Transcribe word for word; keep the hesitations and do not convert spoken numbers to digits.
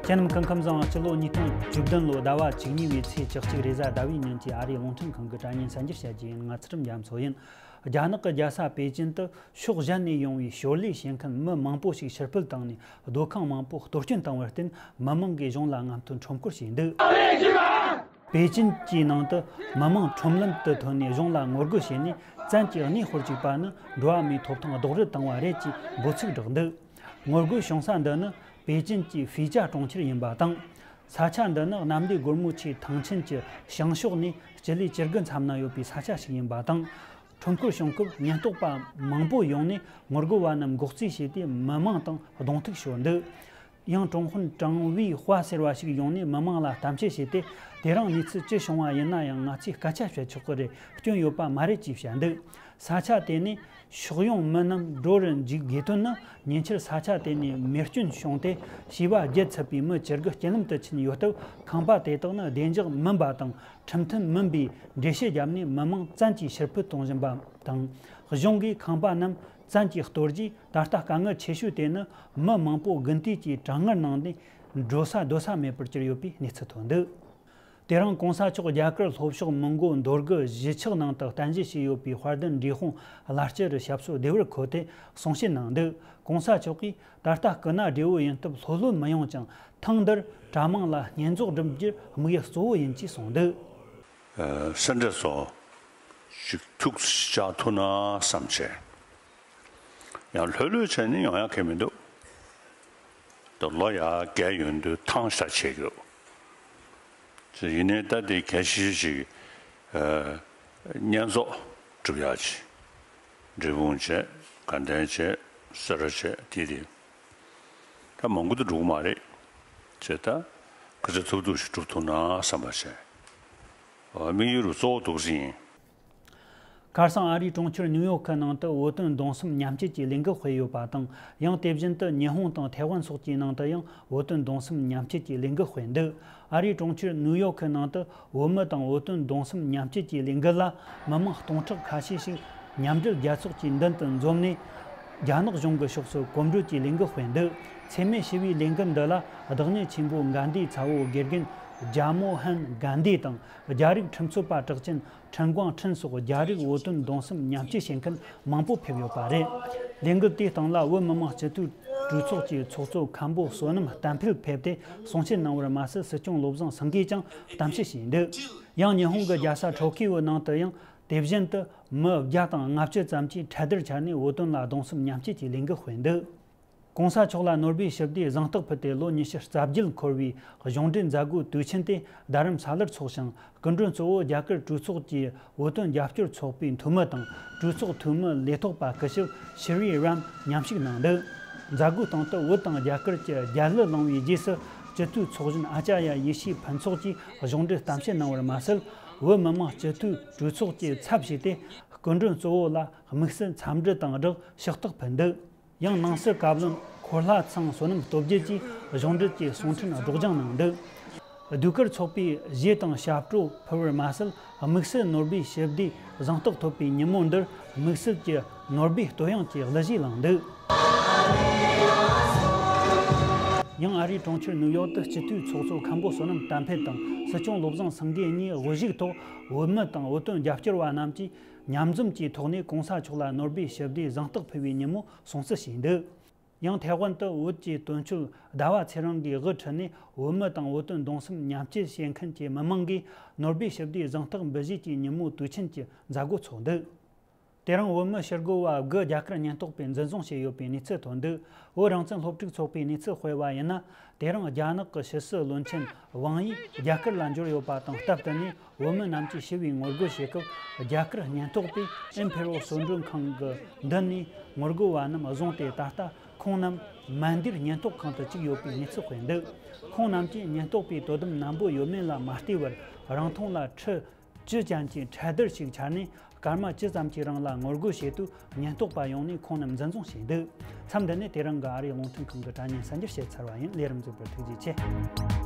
ཁྱེད་རྣམས་སྐུ་ཁམས་བཟང་། སྤྱི་ལོ་ཉིས་སྟོང་བཅུ་བདུན་ལོ་ཟླ་བ་བཅུ་གཉིས་པའི་ཚེས་བཅུ་གཅིག་རེས་གཟའ་ཟླ་བའི་ཉིན་གྱི་ཨ་རིའི་རླུང་འཕྲིན་ཁང་གི་དྲ་བརྙན་གསར་འགྱུར་བཤད་རྒྱུ་ཡིན། ང་ཚུལ་ཁྲིམས་རྒྱ་མཚོ་ཡིན། རྒྱ་ནག་གི་རྒྱལ་ས་པེ་ཅིན་དུ་ཕྱོགས་གཞན་ནས་ཡོང་བའི་ཞོར་ལས་བྱེད་མཁན་མི་མང་པོ་ཞིག་ཕྱིར་འཕུད་བཏང་ནས་སྡོད་ཁང་མང་པོ་གཏོར་སྐྱོན་བཏང་བར་བརྟེན། མི་མང་གིས་གཞུང་ལ་རྔམ་སྟོན་ཁྲོམ་སྐོར་བྱས་འདུག་པེ་ཅིན་གྱི་ནང་དུ་མི་མང་ཁྲོམ་ལམ་དུ་ཐོན་ནས་གཞུང་ལ་ངོ་རྒོལ་བྱས་ནས། བཙན་གྱིས་གནས་སྤོར་བཅུག་པ་ནི་འགྲོ་བ་མིའི་ཐོབ་ཐང་རྡོག་རོལ་བཏང་བ་རེད་ཅེས་འབོད་ཚིག་བསྒྲགས་འདུག་ངོ་རྒོལ་བྱུང་ས་འདི་ནི་པེ་ཅིན་གྱི་ཧྥེ་ཅ་གྲོང་ཁྱེར་ཡིན་པ་དང་། ས་ཆ་འདི་ནི་གནམ་བདེ་སྒོར་མོ་ཆེ་ཐང་ཆེན་གྱི་བྱང་ཕྱོགས་ནས་སྤྱི་ལེ་བཅུ་དགུ་མཚམས་ན་ཡོད་པའི་ས་ཆ་ཞིག་ཡིན་པ་དང་། ཁྲོམ་སྐོར་བྱུང་སྐབས་ཉེན་རྟོག་པ་མང་པོ་ཡོང་ནས་ངོ་རྒོལ་བ་རྣམས་འགོག་རྩིས་བྱས་ཏེ། མི་མང་དང་གདོང་ཐུག་ཤོར་འདུག་ཡང་ཀྲུང་ཧོན་ཀྲང་ཝུའི་ཧྭ་ཟེར་བ་ཞིག་ཡོང་ནས་མི་མང་ལ་གཏམ་བཤད་བྱས་ཏེ། དེ་རིང་གནས་ཚུལ་ཅི་བྱུང་བ་ཡིན་ན་ཡང་ང་ཚོས་སྐད་ཆ་བཤད་ཆོག་གི་རེད། སྐྱོན་ཡོད་པ་མ་རེད་ཅེས་བཤད་འདུག་ས་ཆ་དེ་ནས་ཕྱོགས་ཡོང་མི་རྣམས་འགྲོ་རུ་འཇུག་དགོས་དོན་ནི། ཉེ་ཆར་ས་ཆ་དེ་ནས་མེ་སྐྱོན་བྱུང་སྟེ། བྱིས་པ་བརྒྱད་ཚུད་པའི་མི་བཅུ་དགུ་རྐྱེན་ལམ་དུ་ཕྱིན་ཡོད་སྟབས། ཁང་པ་དེ་དག་ནི་བདེ་འཇགས་མིན་པ་དང་། ཁྲིམས་མཐུན་མིན་པའི་འགྲེལ་བཤད་བརྒྱབ་ནས་མི་མང་བཙན་གྱིས་ཕྱིར་འཕུད་གཏོང་བཞིན་པ་དང་། གཞུང་གིས་ཁང་པ་རྣམས་བཙན་གྱིས་གཏོར་རྗེས། ད་ལྟ་དཀའ་ངལ་ཆེ་ཤོས་དེ་ནི་མི་མང་པོ་དགུན་དུས་ཀྱི་གྲང་ངར་ནང་ནས་འགྲོ་ས་སྡོད་ས་མེད་པར་གྱུར་ཡོད་པའི་གནས་ཚུལ་ཐོན་འདུག་དེ་རིང་གོང་ས་མཆོག་རྒྱ་གར་ལྷོ་ཕྱོགས་མོན་གྷོ་མདོ་དགུ་གཞིས་ཆགས་ནང་དུ་རྟེན་གཞི་བྱས་ཡོད་པའི་དཔལ་ལྡན་འབྲས་སྤུངས་བླ་སྤྱི་རུ་ཞབས་སོར་བདེ་བར་འཁོད་དེ་གསུང་བཤད་གནང་འདུག་གོང་ས་མཆོག་གིས་ད་ལྟ་སྐུ་ན་བགྲེས་པོ་ཡིན་སྟབས་ལྷོད་ལྷོད་མི་ཡོང་ཅིང་། ཐེངས་འདིར་གྲྭ་མང་ལ་བསྙེན་རྫོགས་སྒྲུབ་རྒྱུར་དམིགས་ཡུལ་གཙོ་བོ་ཡིན་ཅེས་གསུངས་འདུག་ཨ། སེ་འབྲས་ཚོ་ཞིག་ཐུགས་བཅག་ཐུབ་ན་བསམ་བྱས། ཡང་ལྷོད་ལྷོད་བྱས་ནས་ཡོང་ཡག་གི་མི་འདུག་ད་ལོ་ཡར་རྒས་ཡོང་དུས་ཐང་ཤ་ཆད་ཀྱི་འདུག་ཡིན་ནའི་ད་དེ་གལ་ཆེ་ཤོས་ཤིག་ཨ། བསྙེན་རྫོགས་སྒྲུབ་ཡག་ཅིག་འབྲས་སྤུངས་བྱས། དགའ་ལྡན་བྱས། སེ་ར་བྱས། དེ་དེ་ད་མང་པོ་དུ་འགྲོ་གི་མ་རེད། བྱས་ད་ག་ཚོད་ཐུབ་ཐུབ་ཞིག་སྒྲུབ་ཐུབ་ན་བསམ་པ་བྱས། དམིགས་ཡུལ་རུ་གཙོ་བོ་འདུག་སེ་ཡིན། ཁ་སང་ཨ་རིའི་གྲོང་ཁྱེར་ནིའུ་ཡོག་ཁི་ནང་དུ་བོད་དོན་གདུང་སེམས་མཉམ་སྐྱེད་ཀྱི་ལས་འགུལ་སྤེལ་ཡོད་པ་དང་། ཡང་དེ་བཞིན་དུ་ཉི་ཧོང་དང་ཐའེ་ཝན་སོགས་ཀྱི་ནང་དུ་ཡང་བོད་དོན་གདུང་སེམས་མཉམ་སྐྱེད་ཀྱི་ལས་འགུལ་སྤེལ་འདུག་ཨ་རིའི་གྲོང་ཁྱེར་ནིའུ་ཡོག་ཁི་ནང་དུ་བོད་མི་དང་བོད་དོན་གདུང་སེམས་མཉམ་སྐྱེད་ཀྱི་ལས་འགུལ་ལ་མི་མང་སྟོང་ཕྲག་ཁ་ཤས་ཤིག་མཉམ་འབྲེལ་རྒྱལ་ཚོགས་ཀྱི་མདུན་དུ་འཛོམས་ནས། རྒྱ་ནག་གཞུང་གི་ཕྱོགས་སུ་གོམ་བགྲོད་ཀྱི་ལས་འགུལ་སྤེལ་འདུག་འཚེ་མེད་ཞི་བའི་ལས་འགུལ་འདི་ལ་བདག་ཉིད་ཆེན་པོ་གྷན་དྷིའི་ཚ་བོ་དགེ་རྒན་ཇ་མོ་ཧན་གྷན་དྷི་དང་། རྒྱ་རིགས་ཁྲིམས་རྩོད་པ་གྲགས་ཅན་ཁྲིན་ཀོང་ཁྲིན་སོགས་རྒྱ་རིགས་བོད་དོན་གདུང་སེམས་མཉམ་སྐྱེད་བྱེད་མཁན་མང་པོ་ཕེབས་ཡོད་པ་རེད། ལས་འགུལ་དེའི་སྟེང་ལ་བོད་མི་མང་སྤྱི་འཐུས་གྲོས་ཚོགས་ཀྱི་ཚོགས་གཙོ་མཁན་པོ་བསོད་ནམས་བསྟན་འཕེལ་ཕེབས་ཏེ་གསུང་བཤད་གནང་བར་མ་ཟད། སྲིད་སྐྱོང་བློ་བཟང་སེང་གེས་ཀྱང་གཏམ་བཤད་བྱས་འདུག་ཡང་ཉི་ཧོང་གི་རྒྱལ་ས་ཊོ་ཀི་ཡོའི་ནང་དུ་ཡང་དེ་བཞིན་དུ་མི་བརྒྱ་དང་ལྔ་བཅུ་ཙམ་གྱིས་འཕྲལ་བསྟར་འཆར་ནས་བོད་དོན་ལ་གདུང་སེམས་མཉམ་སྐྱེད་ཀྱི་ལས་འགུལ་སྤེལ་འདུག་གོང་ས་མཆོག་ལ་ནོར་བུའི་ཞི་བདེའི་གཟེངས་རྟགས་ཕུལ་ཏེ་ལོ་ཉི་ཤུ་རྩ་བརྒྱད་འཁོར་བའི་གཞུང་འབྲེལ་མཛད་སྒོའི་དུས་ཆེན་དེ་རྡ་རམ་ས་ལར་འཚོགས་ཤིང་། སྐུ་མགྲོན་གཙོ་བོ་རྒྱ་གར་གྲོས་ཚོགས་ཀྱི་བོད་དོན་རྒྱབ་སྐྱོར་ཚོགས་པའི་འཐུས་མི་དང་། གྲོས་ཚོགས་འཐུས་མི་ལས་ཐོག་པ་སྐུ་ཞབས་ཤི་རི་རམ་མཉམ་ཞུགས་གནང་འདུག་མཛད་སྒོའི་སྟེང་དུ་བོད་དང་རྒྱ་གར་གྱི་རྒྱལ་གླུ་བླངས་པའི་རྗེས་སུ། སྤྱི་འཐུས་ཚོགས་གཞོན་ཨ་ཅཱརྱ་ཡེ་ཤེས་ཕུན་ཚོགས་ཀྱིས་གཞུང་འབྲེལ་གཏམ་བཤད་གནང་བར་མ་ཟད། བོད་མི་མང་སྤྱི་འཐུས་གྲོས་ཚོགས་ཀྱི་ཚབ་བྱས་ཏེ། སྐུ་མགྲོན་གཙོ་བོ་ལ་དམིགས་བསལ་འཚམས་འདྲི་དང་སྦྲགས་ཕྱག་རྟགས་ཕུལ་འདུག་ཡང་ནང་སྲིད་བཀའ་བློན་འཁོར་ལྷ་ཚང་བསོད་ནམས་སྟོབས་རྒྱལ་གྱིས་གཞུང་འབྲེལ་གྱི་གསུང་འཕྲིན་སྒྲོག་སྦྱང་གནང་འདུག་ཟློས་གར་ཚོགས་པས་གཞས་དང་ཞབས་བྲོ་ཕུལ་བར་མ་ཟད། དམིགས་བསལ་ནོར་བུའི་ཞི་བདེའི་གཟེངས་རྟགས་ཐོབ་པའི་ཉིན་མོ་འདིར་དམིགས་བསལ་གྱི་ནོར་བུའི་བསྟོད་དབྱངས་ཀྱི་གླུ་གཞས་བླངས་འདུག་ཡང་ཨ་རིའི་གྲོང་ཁྱེར་ནིའུ་ཡོག་ཏུ་སྤྱི་འཐུས་ཚོགས་གཙོ་མཁན་པོ་བསོད་ནམས་བསྟན་འཕེལ་དང་སྲིད་སྐྱོང་བློ་བཟང་སེང་གེ་གཉིས་དབུ་བཞུགས་ཐོག་བོད་མི་དང་བོད་དོན་རྒྱབ་སྐྱོར་བ་རྣམས་ཀྱིས་མཉམ་འཛོམས་ཀྱི་ཐོག་ནས་གོང་ས་མཆོག་ལ་ནོར་བུའི་ཞི་བདེའི་གཟེངས་རྟགས་ཕུལ་བའི་ཉིན་མོ་སྲུང་བརྩི་བྱས་འདུག་ཡང་ཐའེ་ཝན་དུ་བོད་ཀྱི་དོན་གཅོད་ཟླ་བ་ཚེ་རིང་གིས་དབུ་ཁྲིད་ནས་བོད་མི་དང་བོད་དོན་གདུང་སེམས་མཉམ་སྐྱེད་བྱེད་མཁན་གྱི་མི་མང་གིས་ནོར་བུའི་ཞི་བདེའི་གཟེངས་རྟགས་འབུལ་བཞེས་ཀྱི་ཉིན་མོའི་དུས་ཆེན་གྱི་མཛད་སྒོ་འཚོགས་འདུག་དེ་རིང་བོད་མི་ཕྱིར་རྒོལ་བ་དགུ་རྒྱ་གར་ཉེན་རྟོག་པས་འཛིན་བཟུང་བྱས་ཡོད་པའི་གནས་ཚུལ་ཐོན་འདུག་བོད་རང་བཙན་སློབ་ཕྲུག་ཚོགས་པས་གནས་ཚུལ་སྤེལ་བ་ཡིན་ན། དེ་རིང་རྒྱ་ནག་གི་ཕྱི་སྲིད་བློན་ཆེན་ཝང་ཡི་རྒྱ་གར་ལ་འབྱོར་ཡོད་པ་དང་སྟབས་བསྟུན་ནས། བོད་མི་རྣམས་ཀྱིས་ཞི་བའི་ངོ་རྒོལ་བྱེད་སྐབས། རྒྱ་གར་ཉེན་རྟོག་པས་ཨིམ་ཕེ་རོ་གསོལ་མགྲོན་ཁང་གི་མདུན་ནས་ངོ་རྒོལ་བ་རྣམས་བཟུང་སྟེ། ད་ལྟ་ཁོང་རྣམས་མན་དིར་ཉེན་རྟོག་ཁང་དུ་བཅུག་ཡོད་པའི་གནས་ཚུལ་སྤེལ་འདུག་ཁོང་རྣམས་ཀྱིས་ཉེན་རྟོག་པའི་དོ་དམ་ནན་པོ་ཡོད་མེད་ལ་མ་ལྟོས་པར། རང་འཐུང་ལ་ཁྲི་བཅུ་ཅན་གྱི་ཁྲལ་བསྡུར་ཞིག་འཆར་ནས། སྐར་མ་བཅུ་ཙམ་གྱི་རིང་ལ་ངོ་རྒོལ་བྱེད་དུས། ཉེན་རྟོག་པ་ཡོང་ནས་ཁོང་རྣམས་འཛིན་བཟུང་བྱས་འདུག་མཚམས་འདི་ནས་དེ་རིང་གི་ཨ་རིའི་རླུང་འཕྲིན་ཁང་གི་དྲ་བརྙན་གསར་འགྱུར་བཤད་ཚར་བ་ཡིན། ལས་རིམ་གཟིགས་པར་ཐུགས་རྗེ་ཆེ།